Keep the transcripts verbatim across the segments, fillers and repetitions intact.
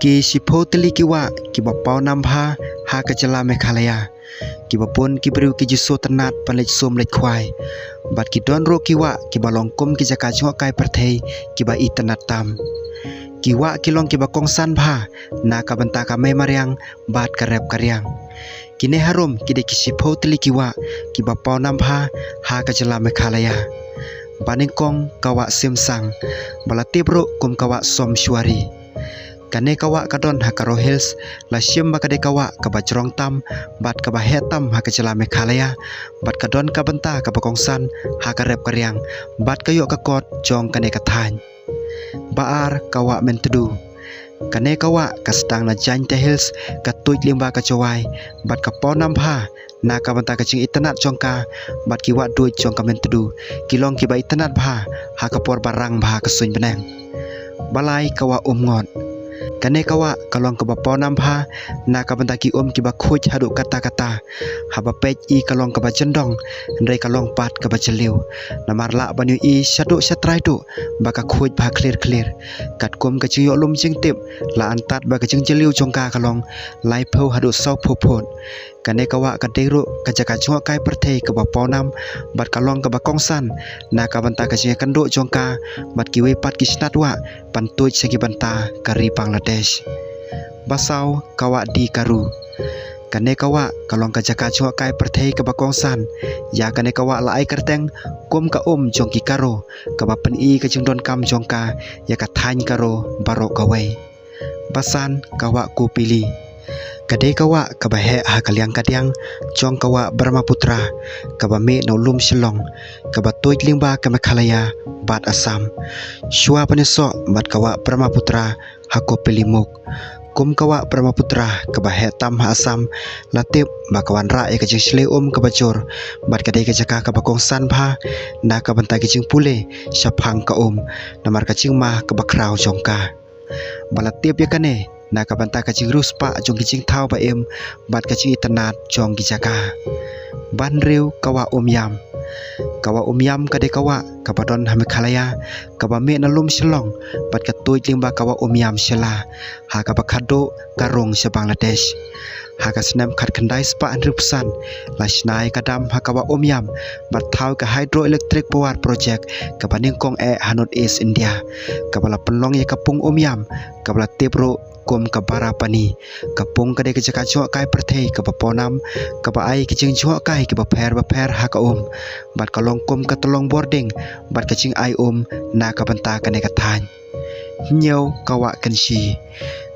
Ki shiphew tylli ki wah kiba paw nam bha ha ka jylla Meghalaya, kiba bun ki briew ki ju sngewtynnad ban leit sum leit khwai. Bad ki don ruh ki wah kiba long kum ki jaka jngohkai pyrthei kiba itynnad tam. Ki wah ki long kiba kongsan bha na ka bynta ka mei mariang bad ka rep ka riang. Kine harum ki dei ki shiphew tylli ki wah kiba paw nam bha ha ka jylla Meghalaya. Ba nyngkong ka wah Simsang, ba la tip ruh kum ka wah Somswari. Kane ka wah ka don ha Garo Hills, la shim ba ka dei ka wah kaba jrong tam bad kaba heh tam ha ka jylla Meghalaya, bad ka don ka bynta kaba kongsan ha ka rep ka riang bad ka ïoh ka kot jong kane ka thaiñ. Ba ar ka wah Myntdu. Kane ka wah ka sdang na Jaintia Hills, ka tuid lyngba ka Jowai, bad ka paw nam bha na ka bynta ka jingitynnad jong ka. Bad ki wah duid jong ka Myntdu ki long kiba itynnad bha ha ka por ba rang bha ka suiñ bneng. Ba lai ka wah Umngot. Kane ka wah ka long kaba paw nam bha na ka bynta ki um kiba khuid haduh katta katta. Haba peit i ka long kaba jyndong, hynrei ka long pat kaba jylliew. Namar lah ban ïohi shaduh shatrai duh ba ka khuid bha khlir khlir. Katkum ka jingïoh lum jingtip, la antad ba ka jingjylliew jong ka ka long laiphew haduh sawphew phut. Kane ka wah ka dei ruh ka jaka jngohkai pyrthei kaba paw nam, bad ka long kaba kongsan na ka bynta ka jingïakynduh jong ka bad kiwei pat ki shnat wah ban tuid sha ki bynta ka ri Bangladesh. Ba saw ka wah Di Karu. Kane ka wah ka long ka jaka jngohkai pyrthei kaba kongsan. Ïa kane ka wah la ai kyrteng kum ka um jong ki Garo, kaba pyni ka jingdonkam jong ka ïa ka thaiñ Garo baroh kawei. Ba san ka wah Kopili. Ka dei ka wah kaba heh ha ka liang ka diang jong ka wah Brahmaputra, kaba mih na u lum Shillong, kaba tuid lyngba ka Meghalaya bad Assam. Shuwa ban ïasoh bad ka wah Brahmaputra ha Kopilimukh. Kum ka wah Brahmaputra kaba heh tam ha Assam, la tip ba ka wanrah ïa ka jingshlei um kaba jur, bad ka dei ka jaka kaba kongsan bha na ka bynta ki jingpule shaphang ka um, namar ka jingma kaba khraw jong ka. Ba la tip ïa kane na ka bynta ka jingriewspah jong ki jingthaw ba im bad ka jingitynnad jong ki jaka. Ba hynriew ka wah Umiam. Ka wah Umiam ka dei ka wah kaba don ha Meghalaya, kaba mih na lum Shillong, bad ka tuid lyngba ka wah Umiam Shella, ha kaba khatduh ka rung sha Bangladesh. Ha ka snem khatkhyndai spah hynriewphew san, la shna ïa ka dam ha ka wah Umiam, bad thaw ïa ka hydroelectric power project kaba nyngkong eh ha North East India, kaba la pynlong ïa ka pung Umiam, kaba la tip ruh kum ka Barapani. Ka pung ka dei ka jaka jngohkai pyrthei kaba paw nam, kaba ai ki jingjngohkai kiba pher bapher ha ka um, bad ka long kum ka tyllong bording bad ka jingai um na ka bynta kane ka thaiñ. Hynñiew ka wah Kynshi.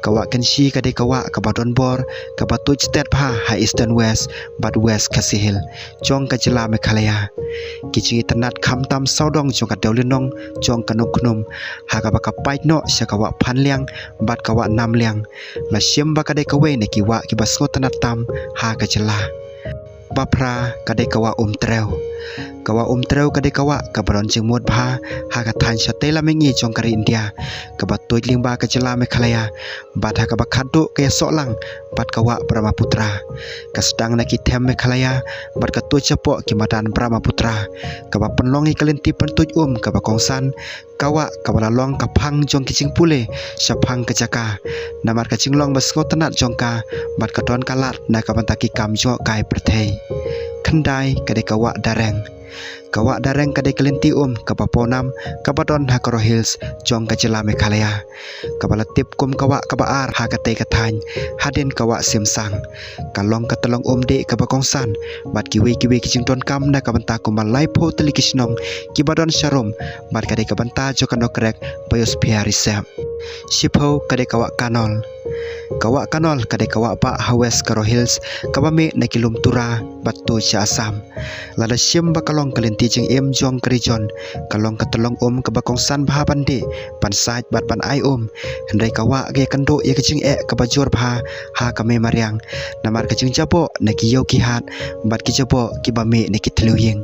Ka wah Kynshi ka dei ka wah kaba don bor, kaba tuid stet bha ha Eastern West bad West Khasi Hills jong ka jylla Meghalaya. Ki jingitynnad khamtam sawdong jong ka dewlynnong jong ka Nongkhnum, ha kaba ka pait noh sha ka wah Phanliang bad ka wah Namliang, la shim ba ka dei kawei na ki wah kiba sngewtynnad tam ha ka jylla. Ba phra ka dei ka wah Umtrew. Ka wah Umtrew ka dei ka wah kaba don jingmut bha ha ka thaiñ shatei lam mihngi jong ka ri India, kaba tuid lyngba ka jylla Meghalaya, bad ha kaba khatduh ka ïasoh lang bad ka wah Brahmaputra. Ka sdang na ki them Meghalaya bad ka tuid shapoh ki madan Brahmaputra, kaba pynlong ïa ka lynti pyntuid um kaba kongsan, ka wah kaba la long ka phang jong ki jingpule shaphang ka jaka, namar ka jinglong ba sngewtynnad jong ka, bad ka don ka lad na ka bynta ki kam jngohkai pyrthei. Khyndai ka dei ka wah Dareng. Ka wah Dareng ka dei ka lynti um kaba paw nam, kaba don ha Garo Hills jong ka jylla Meghalaya, kaba la tip kum ka wah kaba ar ha katei ka thaiñ, hadien ka wah Simsang. Ka long ka tyllong um dih kaba kongsan, bad kiwei kiwei ki jingdonkam na ka bynta kumba laiphew tylli ki shnong kiba don sharum, bad ka dei ka bynta jong ka Nokrek Biosphere Reserve. Shiphew ka dei ka wah Kanol. Ka wah Kanol ka dei ka wah bah ha West Garo Hills, kaba mih na ki lum Tura bad tuid sha Assam. Lada shim ba ka long ka lynti jingim jong ka region, ka long ka tyllong um kaba kongsan bha ban dih, ban sait bad ban ai um, hynrei ka wah ka ïakynduh ïa ka jingeh kaba jur bha ha ka mei mariang, namar ka jingjaboh na ki ïew ki hat bad ki jaboh kiba mih na ki thliew ïing,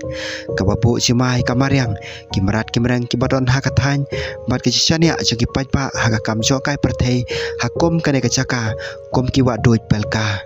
kaba buh jingma ïa ka mariang, ki mrad ki mreng kiba don ha ka thaiñ, bad ka jingshaniah jong ki paidbah ha ka kam jngohkai pyrthei ha kum kane ka jaka, kum ki wah duid Pelka.